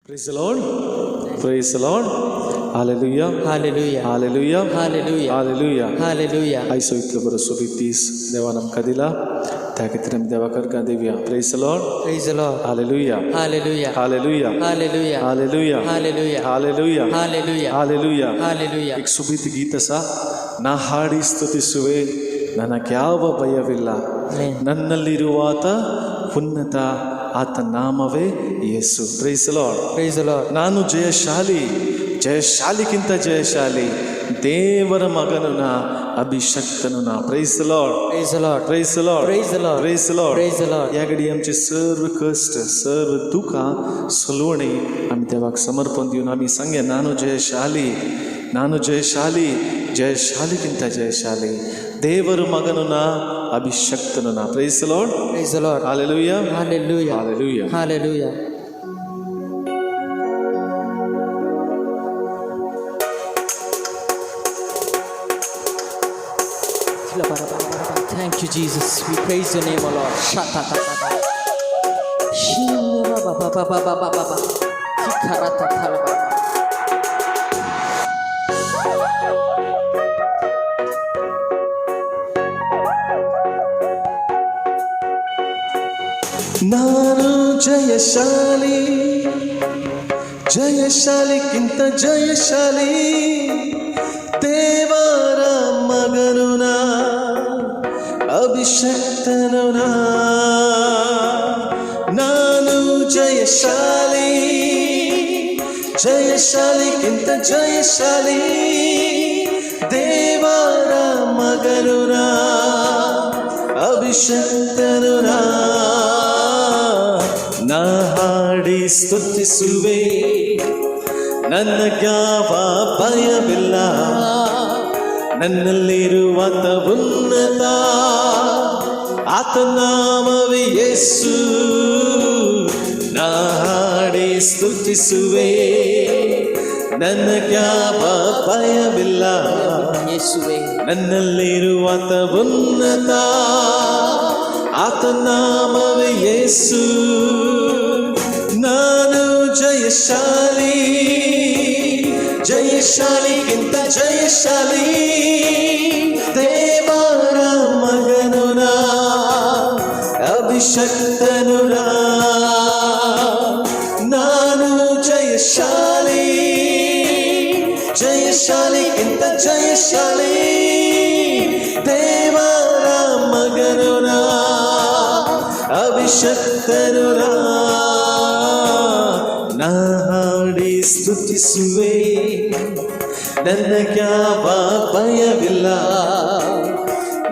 Praise the Lord. Praise the Lord. Hallelujah. Hallelujah. Hallelujah. Hallelujah. Hallelujah. Hallelujah. आयज इतलो बरो सोबीत दीस देवान आमकां दिला, त्या खातीर आमी देवा करकां दिवया. Praise the Lord. Praise the Lord. Hallelujah. Hallelujah. Hallelujah. Hallelujah. Hallelujah. Hallelujah. Hallelujah. Hallelujah. Hallelujah. Hallelujah. एक सोबीत गीत आसा. ನಾ ಹಾಡಿ ಸ್ತುತಿಸುವೆ, ನನಗ್ಯಾವ ಭಯವಿಲ್ಲ. Amen. ನನ್ನಲ್ಲಿರುವಾತ ಉನ್ನತ, ಆತ ನಾಮವೇ ಯೇಸು. Praise Lord. Praise the Lord. ನಾನು ಜಯಶಾಲಿ, ಜಯಶಾಲಿಗಿಂತ ಜಯಶಾಲಿ, ದೇವರ ಮಗನು ನಾ, ಅಭಿಷಕ್ತನು ನಾ. Praise Lord. Praise the Lord. Praise Lord. Praise the Lord. Praise Lord. Praise the Lord. ह्या घडी आमचे सर्व कश्ट, सर्व दुखां, सलोवणी आमी देवाक समर्पण दिवन आमी सांगया, ನಾನು ಜಯಶಾಲಿ, ನಾನು ಜಯಶಾಲಿ, ಜಯಶಾಲಿಗಿಂತ ಜಯಶಾಲಿ, ದೇವರು ಮಗನು ನಾ, ಅಭಿಷಕ್ತನು ನಾ. Praise Lord. Praise the Lord. Hallelujah. Hallelujah. Hallelujah. Hallelujah. Thank you, Jesus. We praise your name, O Lord. Shata-ta-ta-ta. Shina-ba-ba-ba-ba-ba-ba-ba. Hikarata-ta-la-ba. ನಾನು ಜಯಶಾಲಿ, ಜಯಶಾಲಿಗಿಂತ ಜಯಶಾಲಿ, ದೇವರ ಮಗನು ನಾ, ಅಭಿಷಕ್ತನು ನಾ. ನಾನು ಜಯಶಾಲಿ, ಜಯಶಾಲಿಗಿಂತ ಜಯಶಾಲಿ, ದೇವರ ಮಗನು ನಾ, ಅಭಿಷಕ್ತನು ನಾ. ನಾ ಹಾಡಿ ಸ್ತುತಿಸುವೆ, ನನಗ್ಯಾವ ಭಯವಿಲ್ಲ. ನನ್ನಲ್ಲಿರುವಾತ ಉನ್ನತ, ಆತ ನಾಮವೇ ಯೇಸು. ನಾ ಹಾಡಿ ಸ್ತುತಿಸುವೆ, ನನಗ್ಯಾವ ಭಯವಿಲ್ಲ. ಯೇಸುವೆ. ನನ್ನಲ್ಲಿರುವಾತ ಉನ್ನತ, ಆತ ನಾಮವೇ ಯೇಸು. ನಾನು ಜಯಶಾಲಿ, ಜಯಶಾಲಿಗಿಂತ ಜಯಶಾಲಿ, ದೇವರ ಮಗನು ನಾ, ಅಭಿಷಕ್ತನು ನಾ. ನಾನು ಜಯಶಾಲಿ, ಜಯಶಾಲಿಗಿಂತ ಜಯಶಾಲಿ, ದೇವರ ಮಗನು ನಾ, ಅಭಿಷಕ್ತನು ನಾ. ನಾ ಹಾಡಿ ಸ್ತುತಿಸುವೆ, ನನಗ್ಯಾವ ಭಯವಿಲ್ಲ.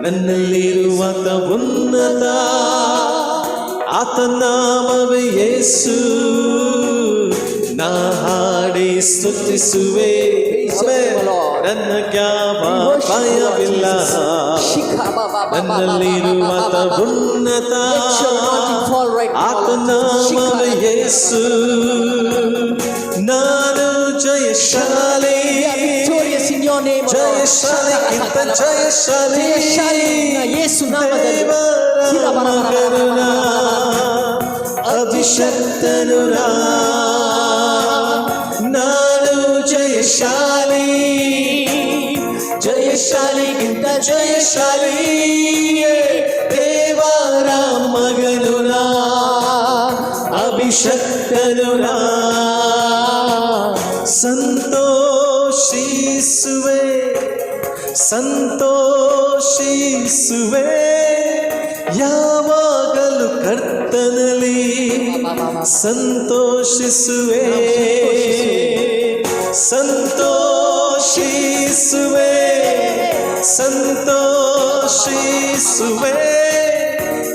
ನನ್ನಲ್ಲಿರುವಾತ ಉನ್ನತ, ಆತ ನಾಮವೇ ಯೇಸು. ನಾ ಹಾಡಿ ಸ್ತುತಿಸುವೆ, ನನಗ್ಯಾವ ಭಯವಿಲ್ಲ. ನನ್ನಲ್ಲಿರುವಾತ ಉನ್ನತ, ಆತ ನಾಮವೇ ಯೇಸು. ನಾನು ಜಯಶಾಲಿ. We are victorious in your name, O Lord. ಜಯಶಾಲಿಗಿಂತ ಜಯಶಾಲಿ, ಜಯಶಾಲಿ ನಿನ್ನ ಯೇಸು ನಾಮದಲ್ಲಿ. ದೇವರ ಮಗನು ನಾ, ಅಭಿಷಕ್ತನು ನಾ. ನಾನು ಜಯಶಾಲಿ, ಜಯಶಾಲಿಗಿಂತ ಜಯಶಾಲಿ, ದೇವರ ಮಗನು ನಾ, ಅಭಿಷಕ್ತನು ನಾ. ಸಂತೋಷಿಸುವೆ, ಸಂತೋಷಿಸುವೆ, ಯಾವಾಗಲೂ ಕರ್ತನಲ್ಲಿ ಸಂತೋಷಿಸುವೆ. ಸಂತೋಷಿಸುವೆ, ಸಂತೋಷಿಸುವೆ,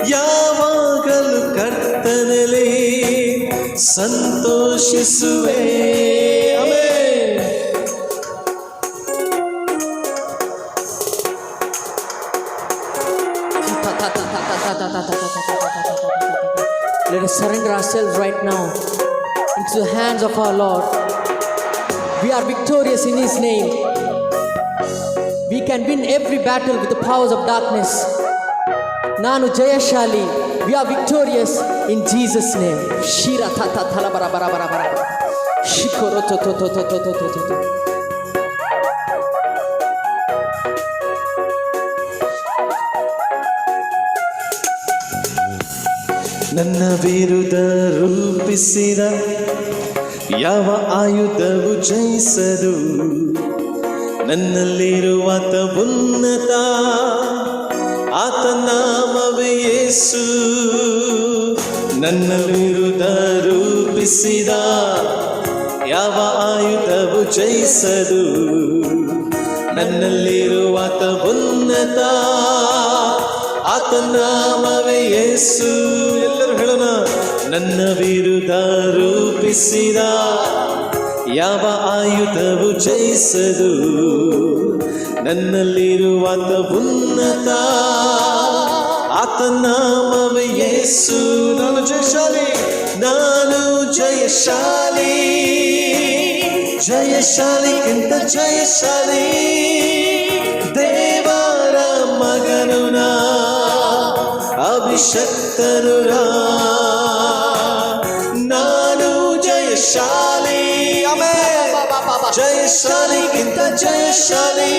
ಯಾವಾಗಲೂ ಕರ್ತನಲ್ಲಿ ಸಂತೋಷಿಸುವೆ. Amen. Let us surrender ourselves right now into the hands of our Lord. We are victorious in His name. We can win every battle with the powers of darkness. ನಾನು ಜಯಶಾಲಿ. We are victorious in Jesus' name. Shira ta ta thala bara bara bara bara. ಶಿಖರತತತತತತತತ. ನನ್ನ ವಿರುದ್ಧ ರೂಪಿಸಿದ ಯಾವ ಆಯುಧವು ಜಯಿಸದು. ನನ್ನಲ್ಲಿರುವಾತ ಉನ್ನತ, ಆತ ನಾಮವೇ ಯೇಸು. ನನ್ನ ವಿರುದ್ಧ ರೂಪಿಸಿದ ಯಾವ ಆಯುಧವು ಜಯಿಸದು. ನನ್ನಲ್ಲಿರುವಾತ ಉನ್ನತ, ಆತ ನಾಮವೇ ಯೇಸು. ಎಲ್ಲರೂ ಹೇಳೋಣ. ನನ್ನ ವಿರುದ್ಧ ರೂಪಿಸಿದ ಯಾವ ಆಯುಧವು ಜಯಿಸದು. ನನ್ನಲ್ಲಿರುವಾತ ಉನ್ನತ, ಆತ ನಾಮವೇ ಯೇಸು. ನಾನು ಜಯಶಾಲಿ, ನಾನು ಜಯಶಾಲಿ, ಜಯಶಾಲಿಗಿಂತ ಜಯಶಾಲಿ. ದೇವರ ಮಗನು ನಾ, ಅಭಿಷಕ್ತನು ನಾ. ನಾನು ಜಯಶಾಲಿ, ಜಯಶಾಲಿಗಿಂತ ಜಯಶಾಲಿ.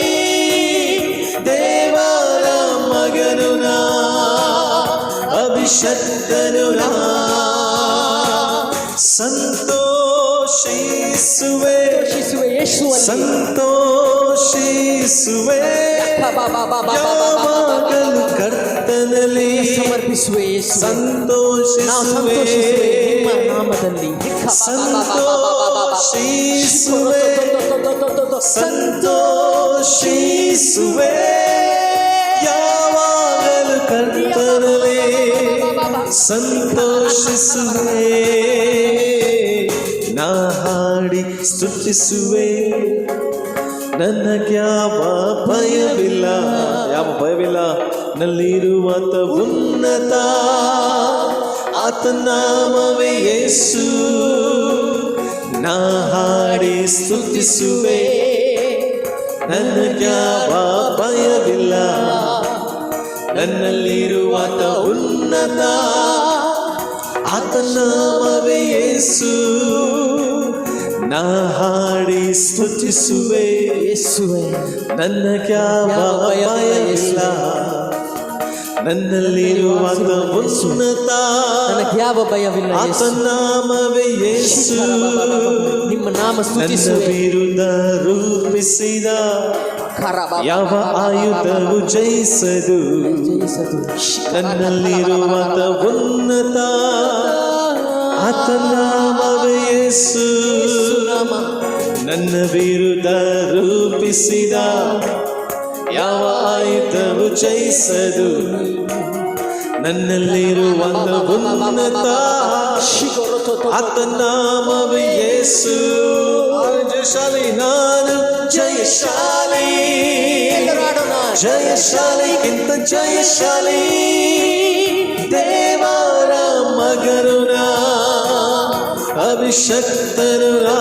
ದೇವರ ಮಗನು ನಾ, ಅಭಿಷಕ್ತನು ನಾ. ಸಂತೋಷಿಸುವೆ. ಸಂತೋಷಿಸುವೆ ಯೇಸುವಲ್ಲಿ. ಸಂತೋಷಿಸುವೆ ಯಾವಾಗಲೂ ಕರ್ತನಲ್ಲಿ. ಸಮರ್ಪಿಸುವೆ ಯೇಸುವೆ. ನಾವು ಸಂತೋಷಿಸುವೆ. ಸಂತೋಷಿಸುವೆ ನಿಮ್ಮ ನಾಮದಲ್ಲಿ. ಸಂತೋಷಿಸುವೆ, ಸಂತೋಷಿಸುವೆ ಯಾವಾಗಲೂ ಕರ್ತನಲ್ಲಿ. ಸಂತೋಷಿಸುವೆ, ನಾ ಹಾಡಿ ಸ್ತುತಿಸುವೆ. ನನಗ್ಯಾವ ಭಯವಿಲ್ಲ, ಯಾವ ಭಯವಿಲ್ಲ. ನನ್ನಲ್ಲಿರುವಾತ ಉನ್ನತ, ಆತ ನಾಮವೇ ಯೇಸು. ನಾ ಹಾಡಿ ಸ್ತುತಿಸುವೆ. ನನಗ್ಯಾವ ಭಯವಿಲ್ಲ. ನನ್ನಲ್ಲಿರುವಾತ ಉನ್ನತ, ಆತ ನಾಮವೇ ಯೇಸು. ನಾ ಹಾಡಿ ಸ್ತುತಿಸುವೆ. ಯೇಸುವೆ. ನನಗ್ಯಾವ ಭಯವಿಲ್ಲ. ನನ್ನಲ್ಲಿರುವಾತ ಉನ್ನತ, ನನಗೆ ಯಾವ ಭಯವಿಲ್ಲ ಆತ ಯೇಸು. ನಾಮವೇ ಯೇಸು. ನಿಮ್ಮ ನಾಮ ನನ್ನ ಸ್ತುತಿಸುವೆ. ವಿರುದ್ಧ ರೂಪಿಸಿದ ಯಾವ ಆಯುಧವು ಜಯಿಸದು. ಜಯಿಸದು. ನನ್ನಲ್ಲಿರುವಾತ ಉನ್ನತ, ಆತ ನಾಮವೇ ಯೇಸು. ನಾಮ. ನನ್ನ ವಿರುದ್ಧ ರೂಪಿಸಿದ ಯಾವ ಆಯುಧವು ಜಯಿಸದು. ನನ್ನಲ್ಲಿರುವಾತ ಉನ್ನತ, ಆತ ನಾಮವೇ ಯೇಸು. ಜಯಶಾಲಿ, ನಾನು ಜಯಶಾಲಿ. ಎಲ್ಲರೂ ಹಾಡೋಣ. ಜಯಶಾಲಿಗಿಂತ ಜಯಶಾಲಿ. ದೇವರ ಮಗನು ನಾ, ಅಭಿಷಕ್ತನು ನಾ.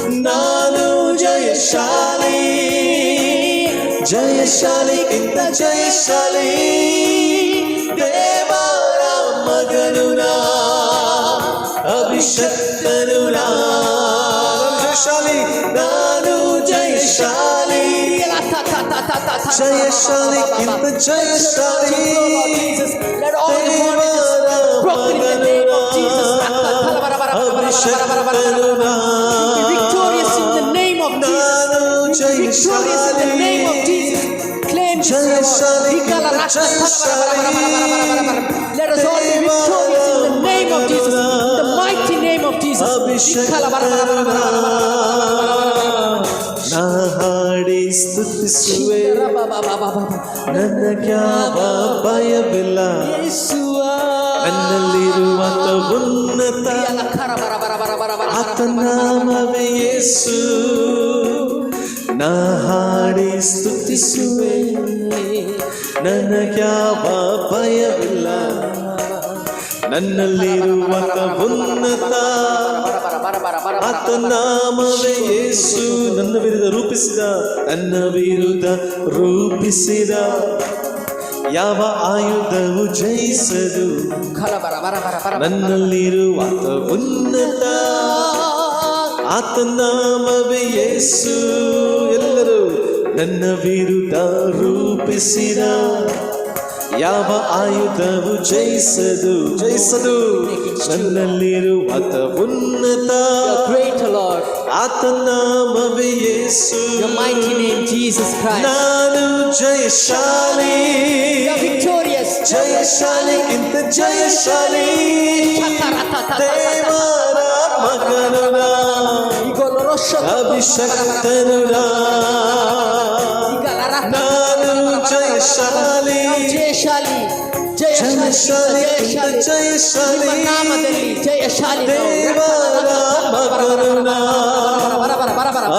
ನಾನು ಜಯಶಾಲಿ, ಜಯಶಾಲಿಗಿಂತ ಜಯಶಾಲಿ. ದೇವರ ಮಗನು ನಾ, ಅಭಿಷಕ್ತನು ನಾ. ಜಯಶಾಲಿ, ನಾನು ಜಯಶಾಲಿ, ಜಯಶಾಲಿಗಿಂತ ಜಯಶಾಲಿ. Let all the bondages broken in the name of Jesus. ಅಭಿಷಕ್ತನು ನಾ. Be victorious in the name of Jesus. ನಾನು Be victorious in the name of Jesus. Claim this ಜಯಶಾಲಿ. reward. Let us all be victorious in the name of Jesus. In the mighty name of Jesus. ಅಭಿಷಕ್ತನು ನಾ. ನಾ ಹಾಡಿ ಸ್ತುತಿಸುವೆ. ನನಗ್ಯಾವ ಭಯವಿಲ್ಲ. ನನ್ನಲ್ಲಿರುವಾತ ಉನ್ನತ, ಆತ ನಾಮವೇ ಯೇಸು. ನಾ ಹಾಡಿ ಸ್ತುತಿಸುವೆ. ನನಗ್ಯಾವ ಭಯವಿಲ್ಲ. ನನ್ನಲ್ಲಿರುವಾತ ಉನ್ನತ, ಆತ ನಾಮವೇ ಯೇಸು. ನನ್ನ ವಿರುದ್ಧ ರೂಪಿಸಿದ, ನನ್ನ ವಿರುದ್ಧ ರೂಪಿಸಿದ ಯಾವ ಆಯುಧವು ಜಯಿಸದು. ಖಲ ಬರ ಬರ ಬರ ಬರ. ನನ್ನಲ್ಲಿರುವಾತ ಉನ್ನತ, ಆತ ನಾಮವೇ ಯೇಸು. ಎಲ್ಲರೂ, ನನ್ನ ವಿರುದ್ಧ ರೂಪಿಸಿದ ಯಾವ ಆಯುಧವು ಜಯಿಸದು, ಜಯಿಸದು. ನನ್ನಲ್ಲಿರುವಾತ ಉನ್ನತ, You're great, Lord. ಆತ ನಾಮವೇ ಯೇಸು. Your mighty name, Jesus Christ. ನಾನು ಜಯಶಾಲಿ. You are victorious. ಜಯಶಾಲಿಗಿಂತ ಜಯಶಾಲಿ. ದೇವರ ಮಗನು ನಾ, ಅಭಿಷಕ್ತನು ನಾ. ನಾನು ಜಯಶಾಲಿ. ಜಯಶಾಲಿ, ಜಯಶಾಲಿ, ಜಯಶಾಲಿ, ಜಯಶಾಲಿ. ನಿಮ್ಮ ನಾಮದಲ್ಲಿ ಜಯಶಾಲಿ ನಾವು. ದೇವರ ಮಗನು ನಾ,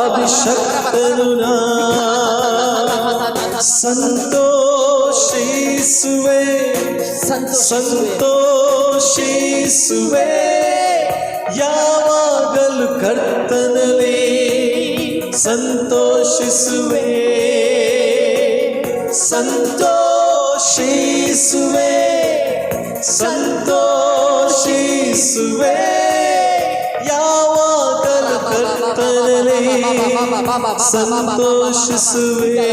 ಅಭಿಷಕ್ತನು ನಾ. ಸಂತೋಷಿಸುವೆ, ಸಂತೋಷಿಸುವೆ, ಯಾವಾಗಲೂ ಕರ್ತನಲ್ಲಿ ಸಂತೋಷಿಸುವೆ. ಸಂತೋಷಿಸುವೆ, ಸಂತೋಷಿಸುವೆ, ಯಾವಾಗಲೂ ಕರ್ತನಲ್ಲಿ ಸಂತೋಷಿಸುವೆ.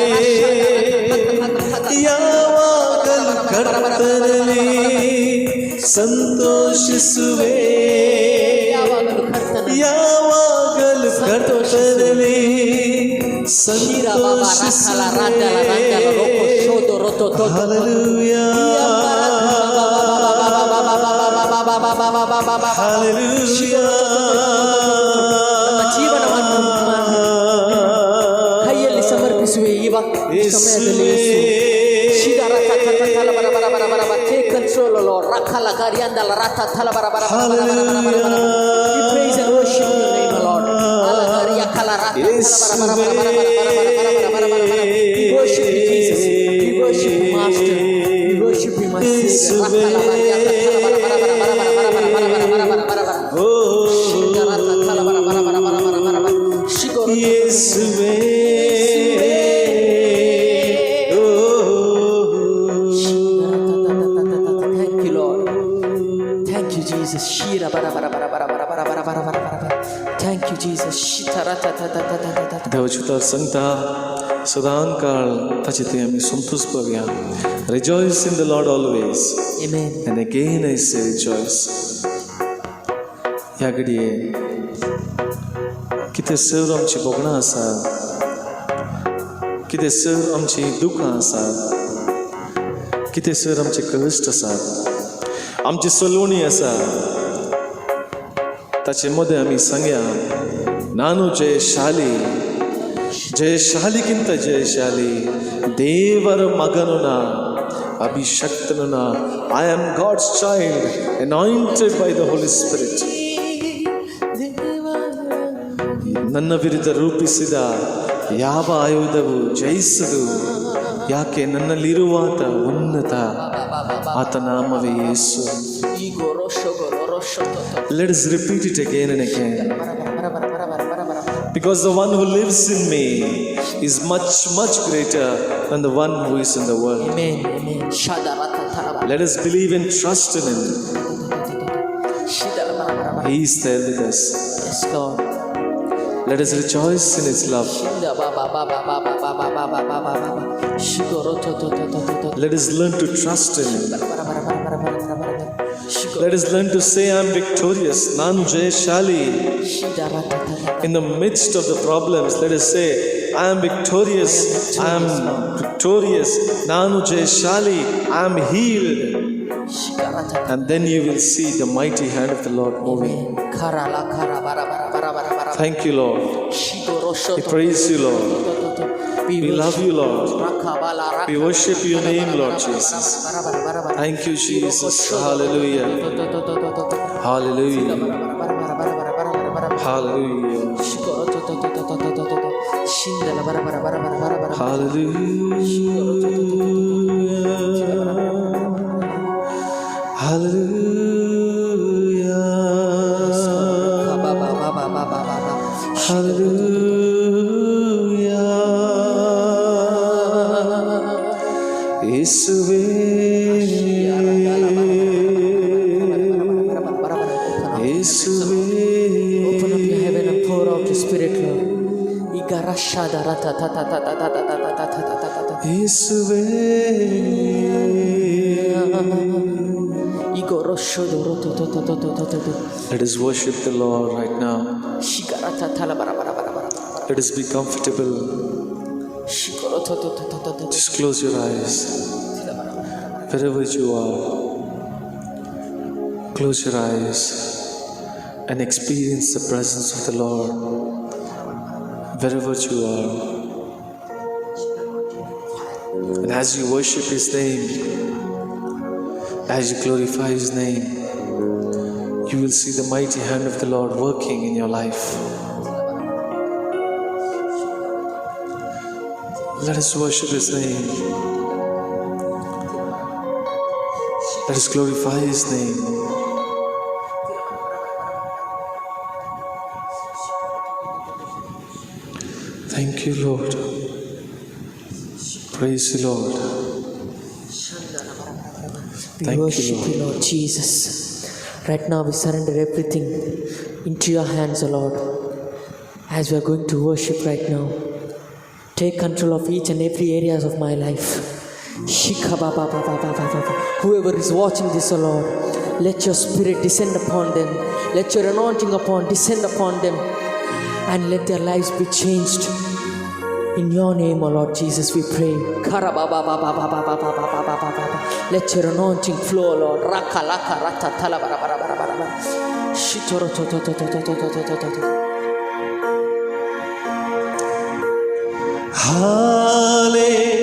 ಯಾವಾಗಲೂ ಕರ್ತನಲ್ಲಿ ಸಂತೋಷಿಸುವೆ. ಯಾವಾಗಲೂ ಕರ್ತನ ಯಾವಾಗಲೂ ಕರ್ತನಲ್ಲಿ ಸಂತೋಷಿಸುವೆ. Hallelujah. Hallelujah. ನಮ್ಮ ಜೀವನವನ್ನು ನಿಮ್ಮ ಕೈಯಲ್ಲಿ ಸಮರ್ಪಿಸುವೆ ಇವಾಗ ಸಮಯದಲ್ಲಿ ಯೇಸು. Take control, O Lord. Rakala gariandala rata tala bara bara bara bara bara bara bara bara. We praise and worship your name, O Lord. Alagaria kala rata tala bara bara bara bara bara bara bara bara bara bara bara. We worship you, Jesus. We worship you, Master. We worship you, my Savior. Rakala baria tala bara bara bara bara bara bara bara bara bara bara bara bara. O Shigarata tala bara bara bara bara bara bara bara. Shigoro. ಯೇಸುವೇ, ಓ. Thank you, Lord. Thank you, Jesus. Shira bara bara bara bara bara bara bara bara bara bara. Thank you, Jesus. Shita rata ta ta ta ta ta ta. देवाची उतर सांगता, सदां काळ ताचे थंय आमी Santosh पावया. Rejoice in the Lord always. Amen. And again I say, rejoice. ह्या घडये कितें सर आमची भोगणां आसा, कितें सर आमची दुखां आसात, कितें सर आमचे कश्ट आसात, आमची सलोणी आसा, ताचे मदें आमी सांगया, ನಾನು ಜಯಶಾಲಿ, ಜಯಶಾಲಿಗಿಂತ ಜಯಶಾಲಿ. ದೇವರ ಮಗನು ನಾ, ಅಭಿಷಕ್ತನು ನಾ. I am God's child, anointed by the Holy Spirit. ನನ್ನ ವಿರುದ್ಧ ರೂಪಿಸಿದ ಯಾವ ಆಯುಧವು ಜಯಿಸದು. ಯಾಕೆ? ನನ್ನಲ್ಲಿರುವಾತ ಉನ್ನತ, ಆತ ನಾಮವೇ ಯೇಸು. Let us repeat it again and again. Because the one who lives in me is much, much greater than the one who is in the world. Amen. Amen. Shada. Let us believe and trust in Him. He is there with us. Yes, Lord. Let us rejoice in His love. Shinda ba ba ba ba ba ba ba ba ba ba ba ba ba ba. Shigoro to to to to to to. Let us learn to trust in Him. Bara bara bara bara bara bara bara bara. Shigoro. Let us learn to say, I am victorious. ನಾನು ಜಯಶಾಲಿ. Shida ra ta ta ta. In the midst of the problems, let us say, I am victorious. I am victorious. ನಾನು ಜಯಶಾಲಿ. I am healed. Shigara ta ta. And then you will see the mighty hand of the Lord moving. Kara la kara bara bara bara bara bara. Thank you, Lord. Shigoro sho We to praise you, Lord. to to to. We We love you, Lord. Raka bala raka. We worship your name, Lord Jesus. Bara bara bara bara. Thank you, Jesus. Hallelujah. To to to to to to to. Hallelujah. Bara bara bara bara bara bara bara bara. Hallelujah. Shigoro to to to to to to to to. Shinda la bara bara bara bara bara bara. Hallelujah. Hallelujah. Ba ba ba ba ba ba ba ba. Hallelujah. ಯೇಸುವೇ. Igarashada rata ta ta ta ta ta ta ta ta ta ta ta ta. ಯೇಸುವೇ. Igoroshodoro to to to to to to to to. Let us worship the Lord right now. Shigarata tala bara bara bara bara bara. Let us be comfortable. Shikoro to to to to to to. Just close your eyes. Wherever you are, close your eyes and experience the presence of the Lord. Wherever you are. And as you worship His name, as you glorify His name, you will see the mighty hand of the Lord working in your life. Let us worship His name. Let us glorify His name. Thank you, Lord. Praise the Lord. We Thank you, worship Lord. You, Lord Jesus. Right now, we surrender everything into your hands, O Lord. As we are going to worship right now, take control of each and every areas of my life. Shikha ba ba ba ba ba ba ba ba. Whoever is watching this, O Lord, let your spirit descend upon them. Let your anointing upon descend upon them, and let their lives be changed. In your name, O Lord Jesus, we pray. Karababababababababababababa. Let your anointing flow, Lord. Raka laka rata tala bara bara bara bara bara. Shitoro to to to to to to to to to to. Hallelujah.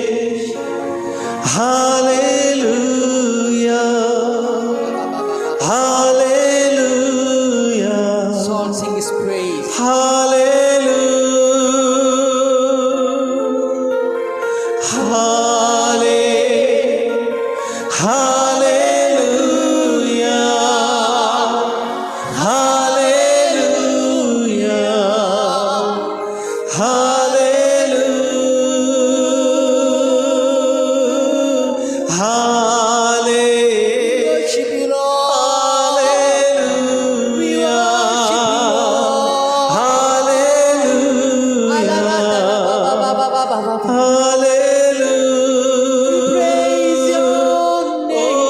Hallelujah. Let's all sing His praise. Hallelujah. Hallelujah. Hallelujah. Hallelujah. Hallelujah. Worship you, Lord. Hallelujah. Hallelujah. Hallelujah. Praise your name.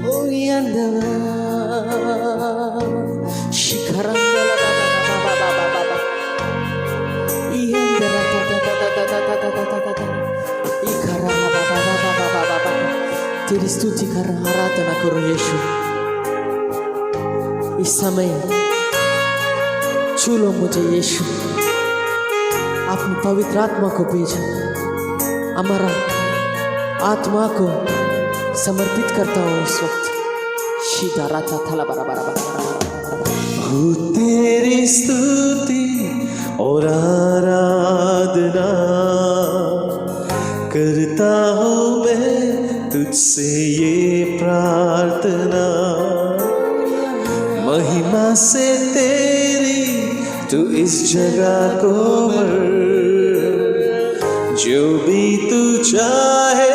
Oh, yandala. Shikarandala ba ba ba ba ba ba ba. Iyandala ta ta ta ta ta ta ta ta ta ta ta. Ikarala ba ba ba ba ba ba ba ba. तेरी स्तुति कर आराधना करो यीशु। इस समय छू लो मुझे यीशु, अपनी पवित्र आत्मा को भेजो। हमारा आत्मा को समर्पित करता हूँ इस वक्त। शीता राता थला बरा बरा बरा बरा बरा बरा बरा। हो तेरी स्तुति और आराधना करता हूँ मैं तुझसे ये प्रार्थना, महिमा से तेरी तू इस जगह को भर, जो भी तू चाहे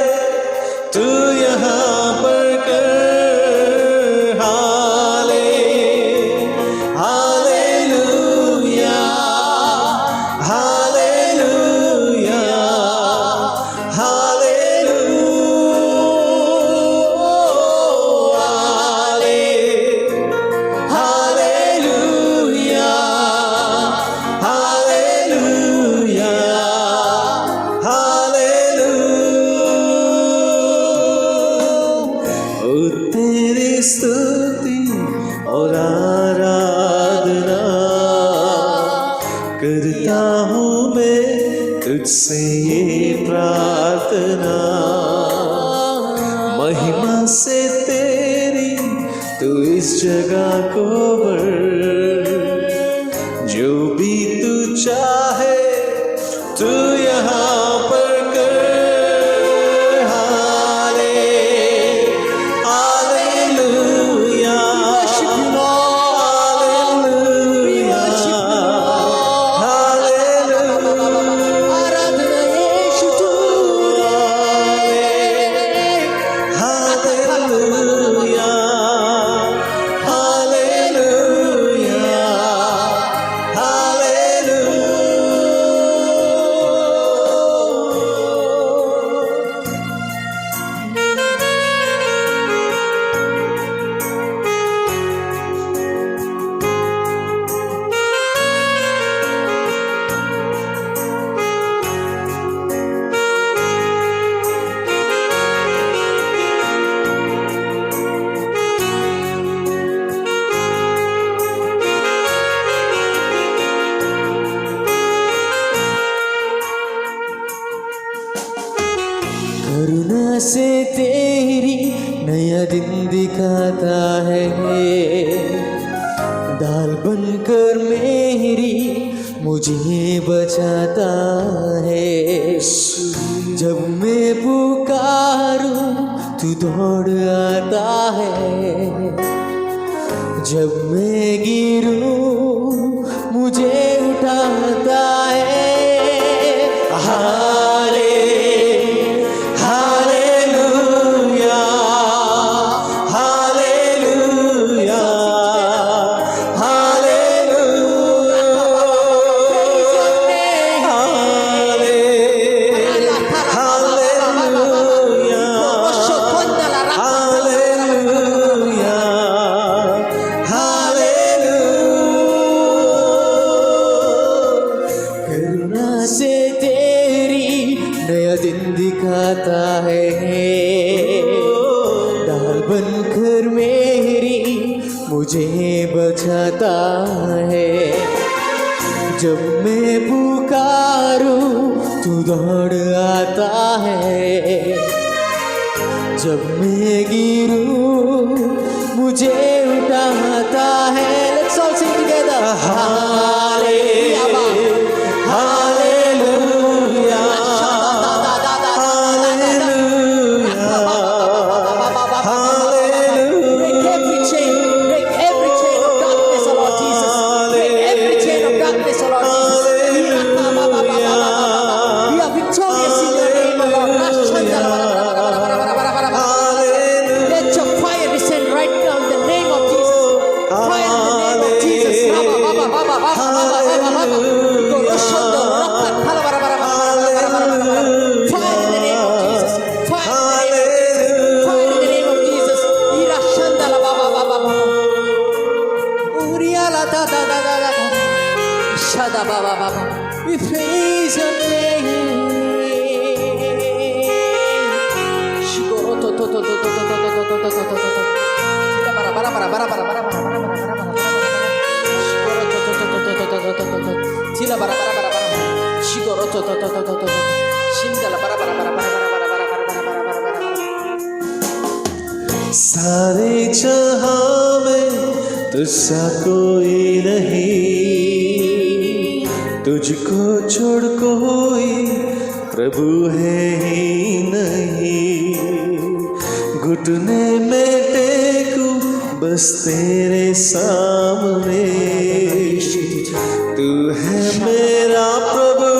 तू यहाँ पर कर। हाले hallelujah, hallelujah, hallelujah, hallelujah, hallelujah, hallelujah. ओ तेरी स्तुति और आराधना करता हूँ मैं तुझसे ये प्रार्थना, महिमा से तेरी तू इस जगह को भर, जो भी तू चाहे तू यहाँ पर कर। हाले हालेलुया, हालेलुया, हालेलुया। आराधना यीशु तुझे। करुणा से तेरी नया दिन दिखाता है, दाल बनकर मेरी मुझे बचाता है। जब मैं पुकारूं तू दौड़ आता है, जब मैं गिरूं मुझे उठाता है। हाले हालेलुया, हालेलुया, हालेलुया, हाले हालेलुया, हालेलुया, हालेलुया। करुणा से तेरी नया दिन दिखाता है, दाल बनकर मेरी मुझे बचाता है। जब मैं पुकारूं तू दौड़ आता है, जब मैं गिरूं मुझे उठाता है। Let's all sing together. हाले hallelujah, hallelujah, hallelujah. Break every chain, break every chain of darkness, O Lord Jesus. Break every chain of darkness, O Lord Jesus. We are victorious in your name, O Lord. Let your fire descend right now in the name of Jesus. Fire in the name of Jesus. Fire in the name of Jesus. Fire in the name of Jesus. Fire in the name of Jesus. Ira shandala ba ba ba ba ba. Uriala da da da da da da. Shada ba ba ba ba. We praise your name. Shigoro to to to to to to to to to to to to to. Tira bara bara bara bara bara bara bara bara bara bara bara. Shigoro to to to to to to to to to to. Tira bara bara bara bara. Shigoro to to to to to to to. Shindala bara bara bara bara bara bara bara bara bara bara bara bara. सारे जहां में तुझसा कोई नहीं, तुझको छोड़ कोई प्रभु है ही नहीं। घुटने में टेकूं बस तेरे सामने, तू है मेरा प्रभु,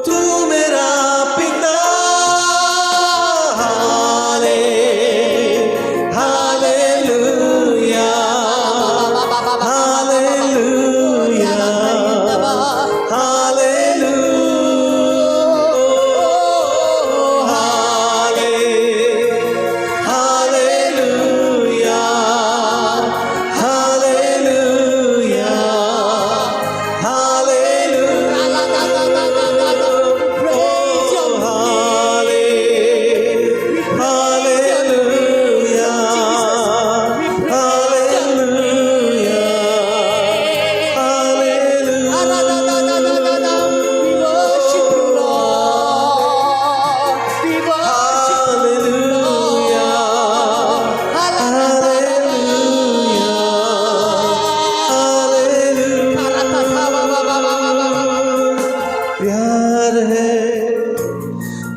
तू मेरा पिता। हाले हालेलुया, हालेलुया, हालेलुया, हाले hallelujah, hallelujah, hallelujah. Praise your हाले hallelujah, hallelujah, hallelujah. We worship you, Lord. We worship you, hallelujah, Lord. Hallelujah, hallelujah. प्यार है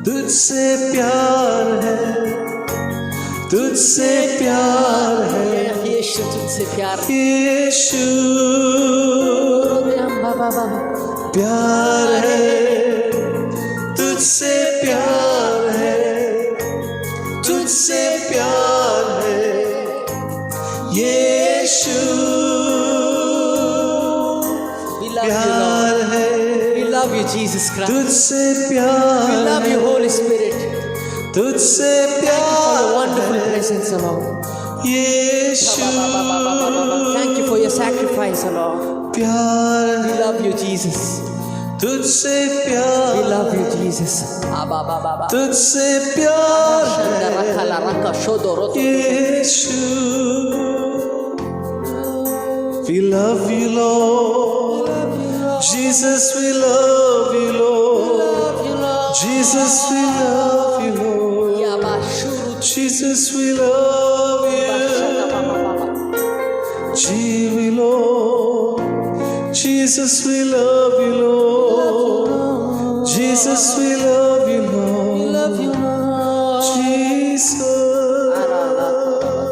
तुझसे, प्यार है तुझसे, प्यार है यीशु तुझसे प्यार। यीशु, प्यार है तुझसे, प्यार है तुझसे, प्यार है यीशु। We love you, Lord. Pyaar Hai We love you, Jesus Christ. तुझसे, प्यार We love you, Holy Spirit. तुझसे, For your Pyaar wonderful presence, O Lord. Yeshu. Thank you for your sacrifice, O Lord. Pyaar We love you, Jesus. तुझसे, We Pyaar love you, Jesus. तुझसे, प्यार है यीशु। We love you, Lord. Jesus, we love you, Lord. Jesus, we love you, Lord. Jesus, we love you. G, Lord. Jesus, we love you, Lord. Jesus, we love you, Lord. We love you, Lord. Jesus.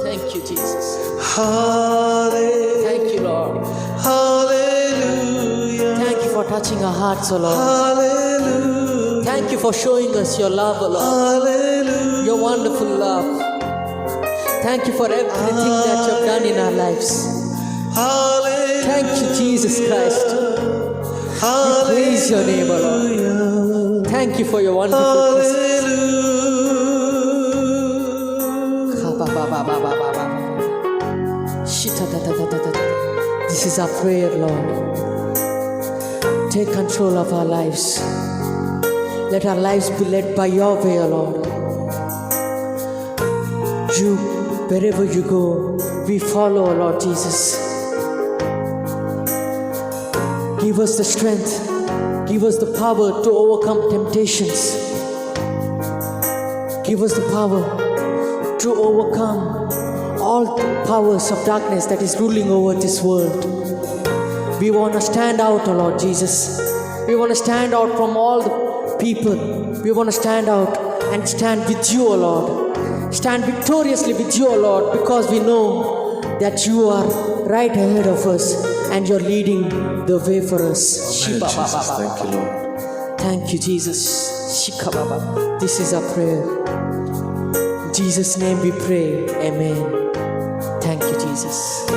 Thank you, Jesus. Hallelujah. Thank you, Lord. Hallelujah. Thank you for touching our hearts, O Lord. Hallelujah. Thank you for showing us your love, O Lord. Hallelujah. Your wonderful love. Thank you for everything that you have done in our lives. Hallelujah. Thank you, Jesus Christ. We praise your name, O Lord. Thank you for your wonderful presence. Hallelujah. This is our prayer, Lord. Take control of our lives. Let our lives be led by your way, O Lord. You, wherever you go, we follow, O Lord Jesus. Give us the strength, give us the power to overcome temptations. Give us the power to overcome all the powers of darkness that is ruling over this world. We want to stand out, O Lord Jesus. We want to stand out from all the people. We want to stand out and stand with you, O Lord. Stand victoriously with you, O Lord, because we know that you are right ahead of us and you're leading the way for us. Amen, Jesus. Thank you, Lord. Thank you, Jesus. Shikababa. This is our prayer. In Jesus' name we pray. Amen. Thank you, Jesus.